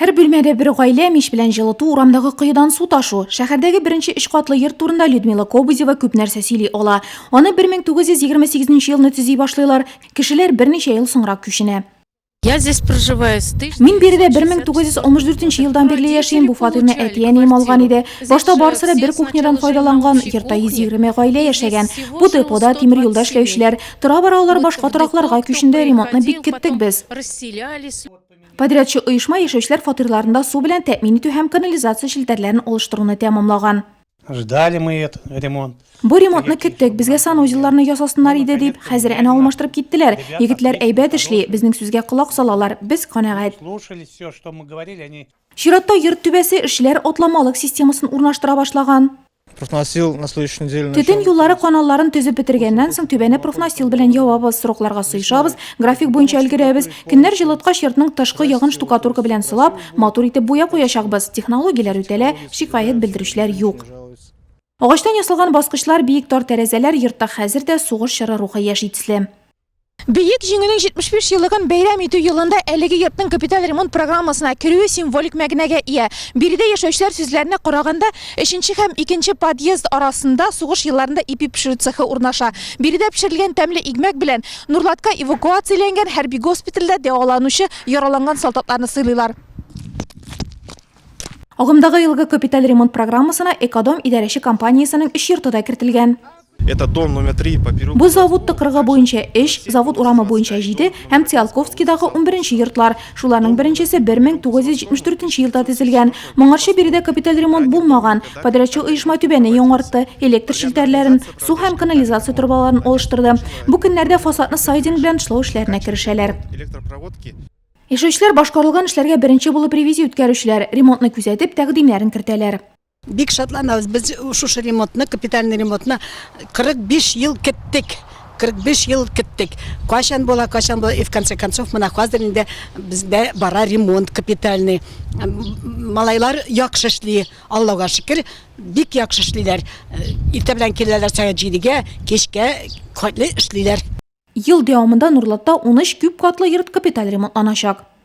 Һәр бүлмәдә бер гаилә, мич белән җылыту, урамдагы коедан су ташу. Шәһәрдәге беренче өч катлы йорт турында Людмила Кобызева күп нәрсә сөйли ала. Аны 1928 нче елны төзи башлыйлар, кешеләр берничә ел соңрак күченә. Я здесь проживаю с Мин биредә 1964 нче елдан бирле яшим, бу фатирны әти-әнием алган иде. Башта барысы да бер кухнядан файдаланган, йортта 120 гаилә яшәгән. Бу депода, тимер юлда эшләүчеләр. Тора-бара алар башка торакларга күченде, ремонтны бик көттек без. Подрядчы оешма яшәүчеләр фатирларында су белән тәэмин итү һәм канализация челтәрләрен алыштыруны тәмамлаган. Ждали мы этот ремонт. Бу ремонтны көттек, безгә санузелларны ясасыннар иде дип, хәзер әнә алмаштырып киттеләр. Егетләр әйбәт эшли, безнең сүзгә колак салалар, без канәгать. Чиратта йорт түбәсе, эшчеләр атламалык системасын урнаштыра башлаган. Профнастил на следующей неделе. Төтен юллары каналларын төзеп бетергәннән соң түбәне профнастил белән ябабыз, срокларга сыешабыз, график буенча өлгерәбез. Көннәр җылыткач йортның тышкы ягын штукатурка белән сылап, матур итеп буяп куячакбыз. Технологияләр үтәлә, шикаять белдерүчеләр юк. Агачтан ясалган баскычлар, биек тар тәрәзәләр йортта хәзер дә сугыш чоры рухы яши төсле. Бөек Җиңүнең 75 еллыгын бәйрәм итү елында әлеге йортның капиталь ремонт программасына керүе символик мәгънәгә ия. Биредә яшәүчеләр сүзләренә караганда, өченче һәм икенче подъезд арасында сугыш елларында ипи пешерү цехы урнаша. Биредә пешерелгән тәмле игмәк белән Нурлатка эвакуацияләнгән хәрби госпитальдә дәваланучы яраланган солдатларны сыйлыйлар. Агымдагы елгы капиталь ремонт программасына Экодом идарәче компаниясенең өч йорты да кертелгән. Это дом номер 3 по переулку. Бу завод тыкрыгы буенча өч, завод урамы буенча җиде һәм Циолковскийдагы унберенче йортлар. Шуларның беренчесе 1974 елда төзелгән. Моңарчы биредә капиталь ремонт булмаган. Подрядчы оешма түбәне яңартты, электр челтәрләрен, су һәм канализация торбаларын алыштырды. Бу көннәрдә фасадны сайдинг белән тышлау эшләренә керешәләр. Электропроводки. Яшәүчеләр башкарылган эшләргә беренче булып ревизия үткәрүчеләр, ремонтны күзәтеп, тәкъдимнәрен кертәләр. Бик шатланабыз, без шушы ремонтны, капитальный ремонтны 45 ел көттек. 45 ел көттек. Кайчан була, кайчан була, и в конце концов, менә хәзер инде бездә бара ремонт капитальный. Малайлар яхшы эшли, Аллага шөкер, бик яхшы эшлиләр. Иртә белән киләләр сәгать 7-гә, кичкә хәтле эшлиләр. Ел дәвамында Нурлатта 13 күпкатлы йорт капиталь ремонтланачак.